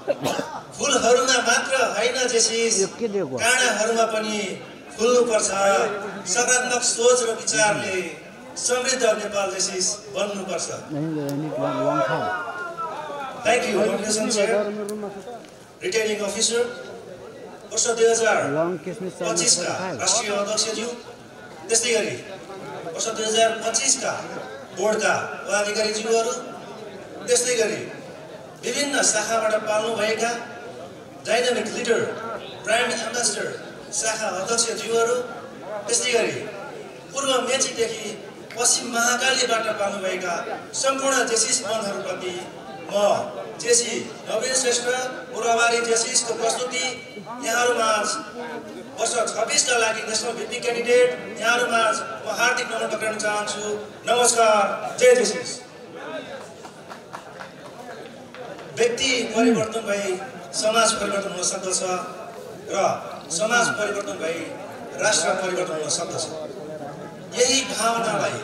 फुलहरूमा मात्र होइन जेसिस काँडाहरूमा पनि फुल्नुपर्छ। सकारात्मक सोच र विचारले समृद्ध नेपाल जेसिस बन्नुपर्छ। Thank you foundation chair returning officer वर्ष 2025 का राष्ट्रिय अध्यक्षज्यू, त्यस्तै गरी वर्ष 2025 का बोर्डका पदाधिकारीज्यूहरू, त्यस्तै गरी विभिन्न शाखाबाट पाल्नुभएका डाइनामिक लिडर ब्रान्ड एम्बेसडर शाखा अध्यक्षज्यूहरू, त्यस्तै गरी पूर्व मेचीदेखि पश्चिम महाकालीबाट पाल्नुभएका सम्पूर्ण जेसिस मनहरूप्रति म जेसी नवीन श्रेष्ठ पूर्ववारी जेसिसको प्रस्तुति यहाँहरूमाझ वर्ष 26 का लागि नेसनल भिपी क्यान्डिडेट यहाँहरूमाझ म हार्दिक नमन गर्न चाहन्छु। नमस्कार, जय जेसिस। व्यक्ति परिवर्तन भई समाज परिवर्तन हुन सक्दछ र समाज परिवर्तन भई राष्ट्र परिवर्तन हुन सक्दछ। यही भावनालाई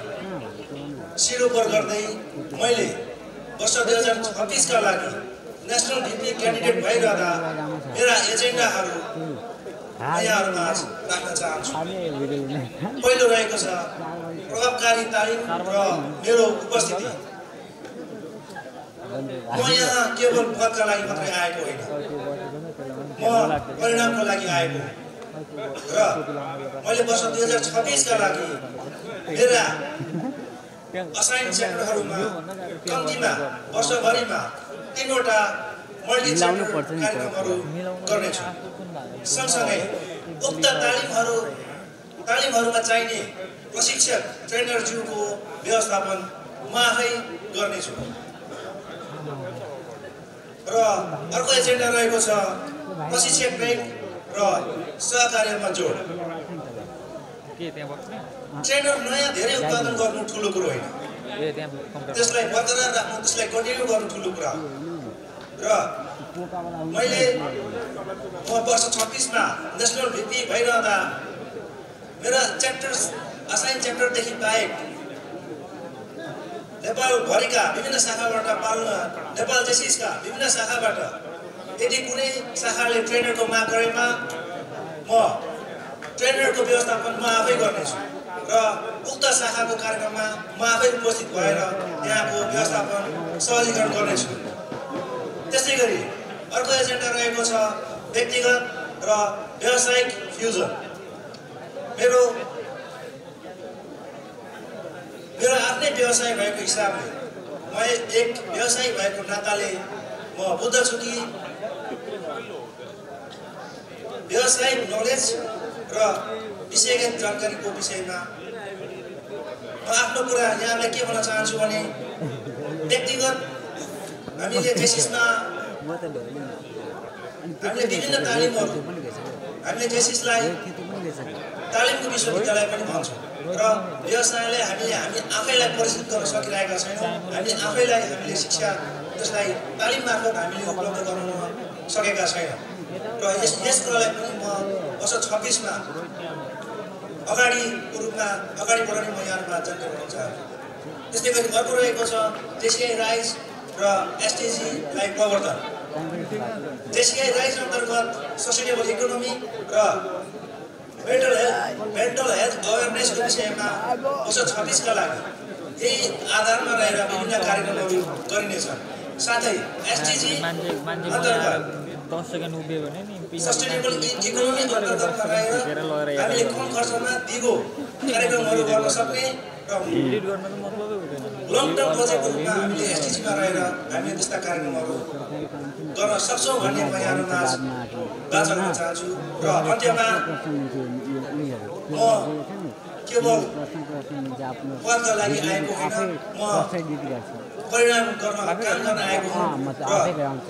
सिरोपर गर्दै मैले वर्ष 2026 का लागि नेसनल भिपी क्यान्डिडेट भइरहँदा मेरा एजेन्डाहरू यहाँहरूमाझ राख्न चाहन्छु। पहिलो रहेको छ प्रभावकारी तालिम र मेरो उपस्थिति। म यहाँ केवल पदका लागि मात्रै आएको होइन, म परिणामको लागि आएको र मैले वर्ष 2026 का लागि मेरा असाइन सेक्टरहरूमा कम्तीमा वर्षभरिमा 3वटा मल्टी सेक्टर कार्यक्रमहरू गर्नेछु। सँगसँगै उक्त तालिमहरूमा चाहिने प्रशिक्षक ट्रेनरज्यूको व्यवस्थापन म आफै गर्नेछु। र अर्को एजेन्डा रहेको छ प्रशिक्षक ब्याङ्क र सहकार्यमा जोड। ट्रेनर नयाँ धेरै उत्पादन गर्नु ठुलो कुरो होइन, त्यसलाई बरकरार राख्नु, त्यसलाई कन्टिन्यू गर्नु ठुलो कुरा हो। र मैले वर्ष 26 मा नेसनल भिपी भइरहँदा मेरा च्याप्टर्स असाइन च्याप्टरदेखि बाहेक नेपालभरिका विभिन्न शाखाबाट नेपाल जेसिसका विभिन्न शाखाबाट यदि कुनै शाखाले ट्रेनरको माग गरेमा म ट्रेनरको व्यवस्थापन म आफै गर्नेछु र उक्त शाखाको कार्यक्रममा म आफै उपस्थित भएर त्यहाँको व्यवस्थापन सहजीकरण गर्नेछु। त्यस्तै गरी अर्को एजेन्डा रहेको छ व्यक्तिगत र व्यावसायिक फ्युजन। मेरो आफ्नै व्यवसाय भएको हिसाबले म एक व्यवसायी भएको नाताले म बुझ्दछु कि व्यावसायिक नलेज र विषयगत जानकारीको विषयमा म आफ्नो कुरा यहाँलाई के भन्न चाहन्छु भने व्यक्तिगत हामीले जेसिसमा हामीले विभिन्न तालिमहरू हामीले जेसिसलाई तालिमको विश्वविद्यालय पनि भन्छौँ र व्यवसायलाई हामी आफैलाई परिचित गर्न सकिरहेका छैनौँ। हामीले शिक्षा त्यसलाई तालिम मार्फत हामीले उपलब्ध गराउन सकेका छैनौँ र यस कुरालाई पनि म वर्ष 26 मा अगाडिको रूपमा अगाडि बढाउने म यहाँहरूमा जानकारी गराउन चाहन्छु। त्यस्तै गरी अर्को रहेको छ जेसिआई राइज र एसटिजीलाई प्रवर्तन। जेसिआई राइज अन्तर्गत सस्टेनेबल इकोनोमी र मेन्टल हेल्थ अवेरनेसको विषयमा वर्ष 26 का लागि यही आधारमा रहेर विभिन्न कार्यक्रमहरू गरिनेछन्। साथै एसटिजी अन्तर्गत सस्टेनेबल इकोनोमी अन्तर्गत रहेर हामीले कम खर्चमा दिगो कार्यक्रमहरू गर्न सक्ने र लङ टर्म प्रोजेक्टको रूपमा हामीले एसटिजीमा रहेर हामीले त्यस्ता कार्यक्रमहरू गर्न सक्छौँ भन्ने म यहाँहरूमाझ बाचा गर्न चाहन्छु। र अन्त्यमा म केवल पदका लागि आएको होइन, म परिणाम गर्न काम गर्न आएको हुँ र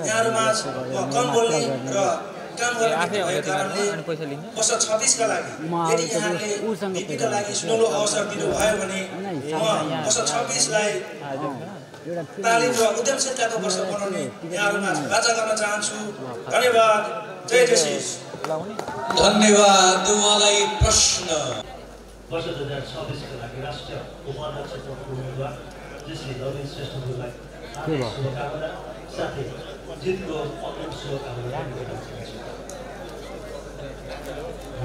यहाँहरूमाझ म कम बोल्ने र काम गर्ने भएको कारणले वर्ष 26 का लागि यदि यहाँले भिपीका लागि सुनौलो अवसर दिनुभयो भने म वर्ष 26 लाई तालिम र उद्यमशीलताको वर्ष बनाउने यहाँहरूमाझ बाचा गर्न चाहन्छु। धन्यवाद। जय जेसिस। धन्यवाद। उहाँलाई प्रश्न वर्ष 2026 का लागि राष्ट्रिय उपाध्यक्षको उम्मेदवार जेसी नवीन श्रेष्ठज्यूलाई शुभकामना। साथै जितको अग्रिम शुभकामना गर्न चाहन्छु।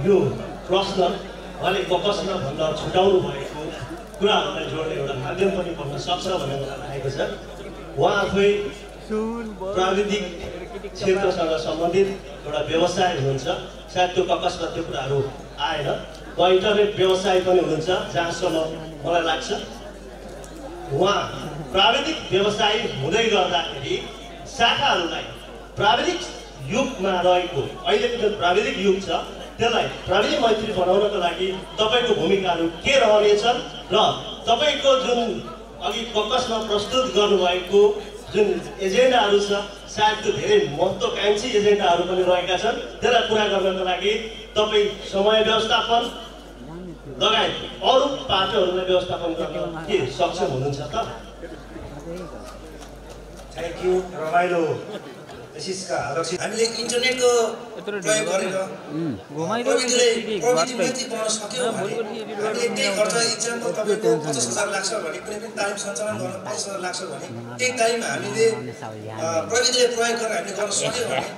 यो प्रश्न उहाँले ककसमा भन्दा छुटाउनु भएको कुराहरूलाई जोड्ने एउटा माध्यम पनि बन्न सक्छ भन्ने मलाई लागेको छ। उहाँ आफै प्राविधिक क्षेत्रसँग सम्बन्धित एउटा व्यवसाय हुनुहुन्छ। सायद त्यो ककसमा त्यो कुराहरू आएन। उहाँ इन्टरनेट व्यवसाय पनि हुनुहुन्छ जहाँसम्म मलाई लाग्छ। उहाँ प्राविधिक व्यवसायी हुँदै गर्दाखेरि शाखाहरूलाई प्राविधिक युगमा रहेको अहिलेको जुन प्राविधिक युग छ त्यसलाई प्राविधिक मैत्री बनाउनको लागि तपाईँको भूमिकाहरू के रहनेछन् र तपाईँको जुन अघि ककसमा प्रस्तुत गर्नुभएको जुन एजेन्डाहरू छ सायद त्यो धेरै महत्त्वकांक्षी एजेन्डाहरू पनि रहेका छन्। त्यसलाई पुरा गर्नको लागि तपाईँ समय व्यवस्थापन लगायत अरू पाटोहरूलाई व्यवस्थापन गर्न के सक्षम हुनुहुन्छ त? Thank you. रमाइलो एसिसका अध्यक्ष, हामीले इन्टरनेटको प्रयोग गरेर प्रविधि मैत्री बनाउन सक्यौँ भने हामीले त्यही खर्च इक्जामको तपाईँको 50,000 लाग्छ भने कुनै पनि तालिम सञ्चालन गर्न 50,000 लाग्छ भने त्यही तालिम हामीले प्रविधिले प्रयोग गरेर हामीले गर्न सक्यौँ भने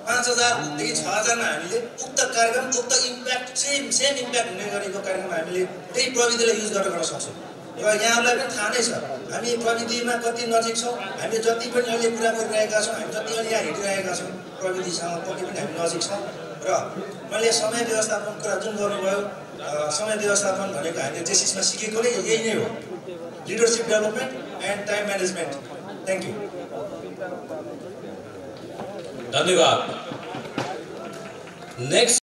5,000 देखि 6,000 मा हामीले उक्त कार्यक्रम उक्त इम्प्याक्ट सेम इम्प्याक्ट हुने गरेको कार्यक्रम हामीले त्यही प्रविधिलाई युज गरेर गर्न सक्छौँ। र यहाँहरूलाई पनि थाहा नै छ हामी प्रविधिमा कति नजिक छौँ। हामीले जति पनि अहिले कुरा गरिरहेका छौँ, हामी जति अहिले यहाँ हिँडिरहेका छौँ प्रविधिसँग कति पनि हामी नजिक छौँ। र मैले समय व्यवस्थापन कुरा जुन गर्नुभयो, समय व्यवस्थापन भनेको हामीले जेसिसमा सिकेको नै यही नै हो, leadership development and time management. Thank you. धन्यवाद। नेक्स्ट